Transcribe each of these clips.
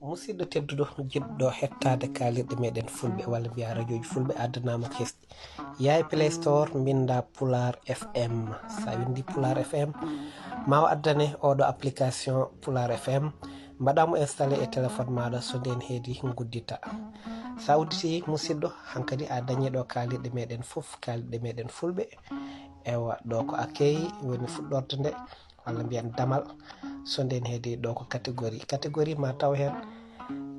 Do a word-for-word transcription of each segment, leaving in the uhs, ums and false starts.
Musidɗo tedduɗo, jiɗɗo hettaade kaalirɗe meɗen fulɓe, walla mbiya rajooji fulɓe, addanaama ko hesɗi. Yaay Play Store, mbinnda Pulaar F M. So a winndi Pulaar F M, ma o addane oɗo application Pulaar F M. Mbaɗa mo installé e téléphone maaɗa, so ndeen heedi nguddita. So a udditi, musidɗo, hankadi a dañi ɗo kaalirɗe meɗen fof, kaalirɗe meɗen fulɓe. Ewa, ɗo ko accueil woni fuɗɗorde nde, walla mbiyen damal. So ndeen heedi ɗo ko catégorie. Catégorie ma taw heen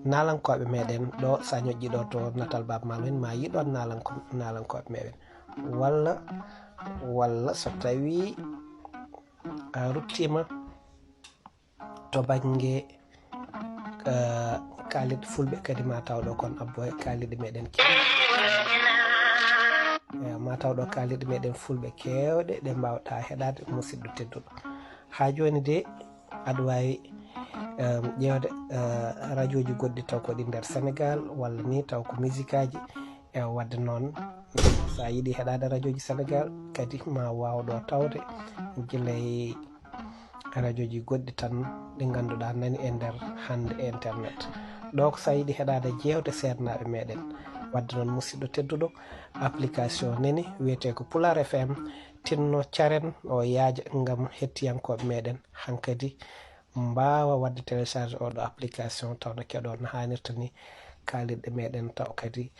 naalankooɓe meɗen. Ɗo so a ñoƴƴi ɗo to natal Baaba Maal woni, ma yiɗon naalanko-, naalankooɓe meɗen. Walla, walla so tawi a ruttima to bannge, eh, kaalirɗe fulɓe kadi ma taw ɗo kon abbo e kaalirɗe meɗen keewɗe. Eh, ma taw ɗo kaalirɗe meɗen fulɓe keewɗe ɗe mbawɗa heɗade musidɗo tedduɗo. Ha joni de aɗa wawi, em, ƴeewde, eh, rajooji goɗɗi taw ko ɗi nder Sénégal walla ni taw ko musique aji. E wadde noon, so a yiɗi heɗade rajooji Sénégal kadi ma waw ɗo tawde gilay rajooji goɗɗi tan ɗi ngannduɗaa nani e nder hannde e internet. Ɗo ko so a yiɗi heɗade jeewte seednaaɓe meɗen. Wadde noon musidɗo tedduɗo, application nani wiyete ko Pulaar F M, tinno caren o yaaja ngam hettiyankooɓe meɗen hankadi mbaawa wadde télécharge oɗo application taw no keɗo no hanirta ni kaalirɗe meɗen taw kadi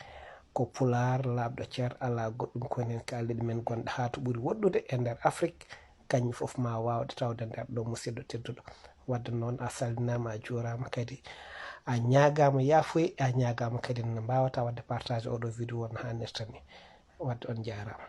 ko Pulaar laaɓɗo cer, alaa goɗɗum ko heen kaalirɗe men gonɗe haa to ɓuri woɗɗude e nder Afrik. Kañum fof ma waawde tawde nder ɗo musidɗo tedduɗo. Wadde noon a salminaama, a juuraama kadi, a ñaagaama yaafuye, a ñaagaama kadi no mbaawata wadde partage oɗo vidéo no hanirta ni. Wadde on jaaraama.